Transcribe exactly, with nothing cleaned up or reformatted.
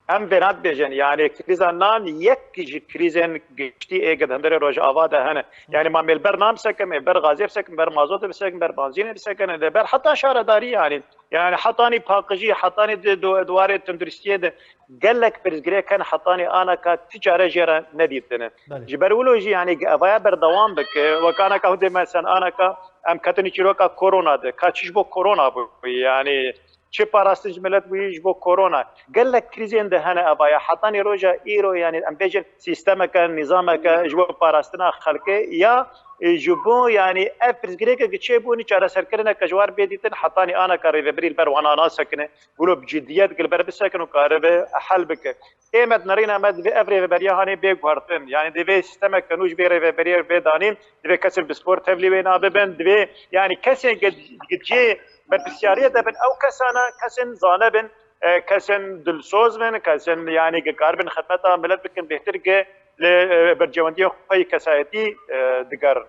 Em vêna dibêjin, yani krîza nan yek ji krîzên giştî ê di hundirê Rojava de hene. Yani ma mêl ber nan bisekin, mêl ber gazê bisekin, ber mazotê bisekin, ber benzînê bisekin, ber heta şaredarî yani. Yani hetanî paqijî, hetanî di du- duwarê tunduristiyê de gelek pirsgirêk hene, hetanî anaka ti çare jê re nedîtine. Belê. Ji ber wilo jî yani evaya berdewam bike, wek anaka hûdê me sen anaka em ketin çîroka korona de. Ka çi ji bo korona bû yani? Çi parastin ji milet bûyî ji bo korona? Gelek krîzên de hene evaya. Hetanî roja îro, yani em bêjin sîstemeke, nîzameke ji bo parastina xelkê ya, e, ji bo, yani ev pirsgirêkeke çêbûnî çareserkirineke ji war bê dîtin, hetanî anaka rêvebirî li ber wana nasekine. Wilo bi ciddiyet li ber bisekin û karibe hel bike. Ê me di nerîna me divê ev rêveberiya hanê bê guhertin. Yani divê sîstemeke nû ji bê rêveberiyê bê danîn. Divê kesên bi spor tevlî wê nabibin. Divê yani kesên ge- ge- cê berpirsiyariyê de bin, ew kesana kesên zane bin, e, kesên dilsoz bin, kesên yani ge karibin xidmeta milet bikin bêhtir ge li, e, bercewendiyên xwe yê kesayetî, e, digerin.